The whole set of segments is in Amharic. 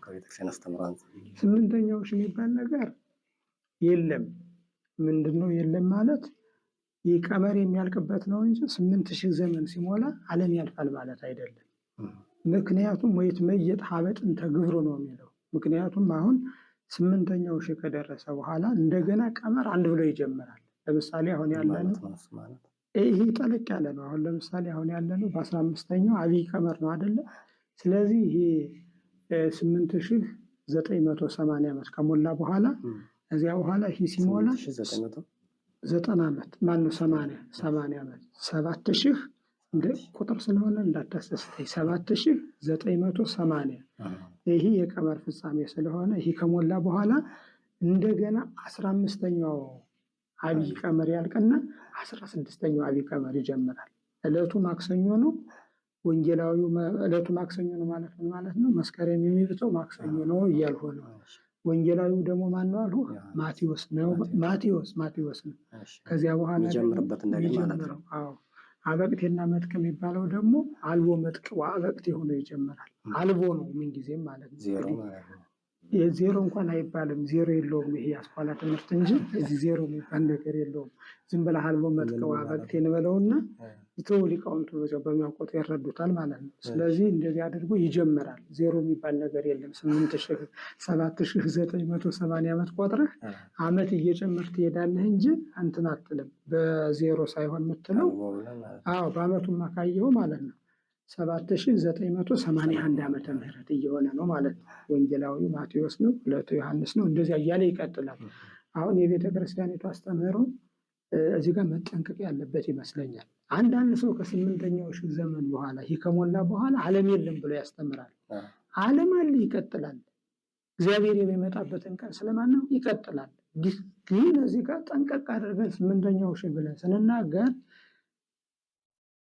ከቤተክርስቲያን አስተምህሮ አንፃር? ስምንተኛው ሺህ የሚባል ነገር የለም። ምንድነው የለም ማለት? ይህ ቀመር የሚያልቅበት ነው እንጂ 8000 ዘመን ሲሞላ ዓለም ያልፋል ማለት አይደለም። ምክንያቱም ወይትመየጥ ሀበ ጥንተ ግብሩ ነው የሚለው። ምክንያቱም አሁን ስምንተኛው ሺህ ከደረሰ በኋላ እንደገና ቀመር አንድ ብሎ ይጀምራል። ለምሳሌ አሁን ያለነው ይሄ ጠለቅ ያለ ነው። አሁን ለምሳሌ አሁን ያለነው በ15ኛው አብይ ቀመር ነው አይደለ? ስለዚህ ይሄ 8980 ዓመት ከሞላ በኋላ እዚያ በኋላ ይሄ ሲሞላ 90 ዓመት ማነው 80 ዓመት 7000 ቁጥር ስለሆነ እንዳታሰስተኝ 7980 ይሄ የቀመር ፍጻሜ ስለሆነ ይሄ ከሞላ በኋላ እንደገና 15ኛው አብይ ቀመር ያልቅና 16ኛው አብይ ቀመር ይጀምራል። ዕለቱ ማክሰኞ ነው። ወንጌላዊው ዕለቱ ማክሰኞ ነው ማለት ምን ማለት ነው? መስከረም የሚብተው ማክሰኞ ነው እያልሁ ነው። ወንጌላዊው ደግሞ ማን ነው አልሁ? ማቴዎስ ነው። ማቴዎስ ማቴዎስ ነው። ከዚያ በኋላ የሚጀምርበት እንደገና ማለት ነው። አዎ አበቅቴና መጥቅ የሚባለው ደግሞ አልቦ መጥቅ ወአበቅቴ ሆኖ ይጀምራል። አልቦ ነው ምን ጊዜም ማለት ነው። ዜሮ ማለት ነው። የዜሮ እንኳን አይባልም። ዜሮ የለውም። ይሄ የአስኳላ ትምህርት እንጂ እዚህ ዜሮ የሚባል ነገር የለውም። ዝም ብለህ አልቦ መጥቅ ወአበቅቴ እንበለውና ይተው ሊቃውንቱ በዚያው በሚያውቁት ያረዱታል ማለት ነው። ስለዚህ እንደዚህ አድርጎ ይጀምራል። ዜሮ የሚባል ነገር የለም። 7980 ዓመት ቆጥረህ ዓመት እየጨመርህ ትሄዳለህ እንጂ እንትን አትልም። በዜሮ ሳይሆን የምትለው አዎ በዓመቱማ ካየኸው ማለት ነው 7981 ዓመተ ምህረት እየሆነ ነው ማለት ነው። ወንጌላዊው ማቴዎስ ነው፣ ዕለቱ ዮሐንስ ነው። እንደዚያ እያለ ይቀጥላል። አሁን የቤተ ክርስቲያኒቱ አስተምህሮ እዚህ ጋር መጠንቀቅ ያለበት ይመስለኛል። አንዳንድ ሰው ከስምንተኛው ሺህ ዘመን በኋላ ይህ ከሞላ በኋላ ዓለም የለም ብሎ ያስተምራል። ዓለም አለ፣ ይቀጥላል። እግዚአብሔር የሚመጣበትን ቀን ስለማን ነው ይቀጥላል። ግን እዚህ ጋር ጠንቀቅ አድርገን ስምንተኛው ሺህ ብለን ስንናገር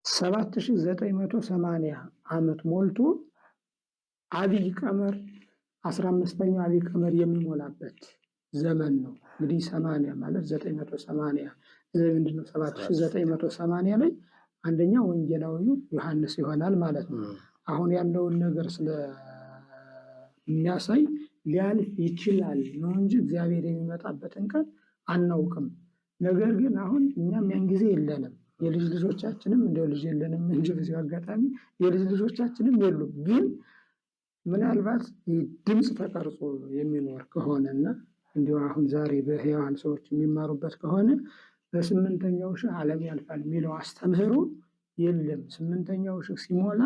7980 ዓመት ሞልቶ አብይ ቀመር 15ኛው አብይ ቀመር የሚሞላበት ዘመን ነው። እንግዲህ 80 ማለት 980 ምንድነው? 7980 ላይ አንደኛ ወንጌላዊው ዮሐንስ ይሆናል ማለት ነው። አሁን ያለውን ነገር ስለሚያሳይ ሊያልፍ ይችላል ነው እንጂ እግዚአብሔር የሚመጣበትን ቀን አናውቅም። ነገር ግን አሁን እኛም ያን ጊዜ የለንም። የልጅ ልጆቻችንም እንደው ልጅ የለንም እንጂ በዚሁ አጋጣሚ የልጅ ልጆቻችንም የሉም። ግን ምናልባት ድምፅ ተቀርጾ የሚኖር ከሆነና እንዲሁ አሁን ዛሬ በሕያዋን ሰዎች የሚማሩበት ከሆነ በስምንተኛው ሺህ ዓለም ያልፋል የሚለው አስተምህሮ የለም። ስምንተኛው ሺህ ሲሞላ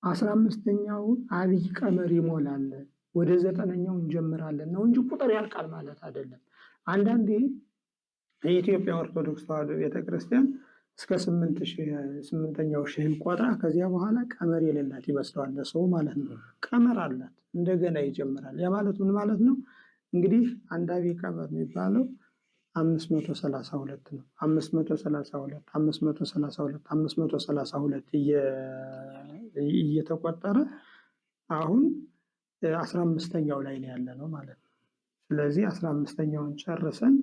15ኛው አብይ ቀመር ይሞላል፣ ወደ 9ኛው እንጀምራለን ነው እንጂ ቁጥር ያልቃል ማለት አይደለም። አንዳንዴ የኢትዮጵያ ኦርቶዶክስ ተዋሕዶ ቤተክርስቲያን እስከ ስምንተኛው ሺህን ቆጥራ ከዚያ በኋላ ቀመር የሌላት ይመስለዋል ለሰው ማለት ነው። ቀመር አላት፣ እንደገና ይጀምራል። ያ ማለት ምን ማለት ነው? እንግዲህ አንድ አብይ ቀመር የሚባለው 532 ነው። 532 532 532 እየተቆጠረ አሁን 15ኛው ላይ ነው ያለ ነው ማለት ነው። ስለዚህ 15ኛውን ጨርሰን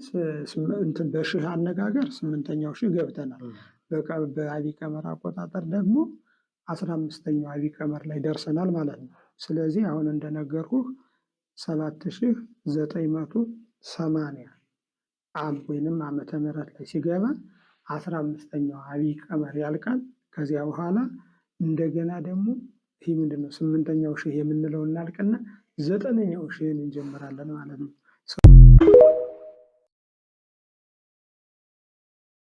እንትን በሺህ አነጋገር ስምንተኛው ሺህ ገብተናል። በአብይ ቀመር አቆጣጠር ደግሞ 15ኛው አብይ ቀመር ላይ ደርሰናል ማለት ነው። ስለዚህ አሁን እንደነገርኩህ 7980 ዓም ወይንም ዓመተ ምህረት ላይ ሲገባ 15ኛው አብይ ቀመር ያልቃል። ከዚያ በኋላ እንደገና ደግሞ ይህ ምንድነው ስምንተኛው ሺህ የምንለው እናልቅና 9ኛው ሺህን እንጀምራለን ማለት ነው።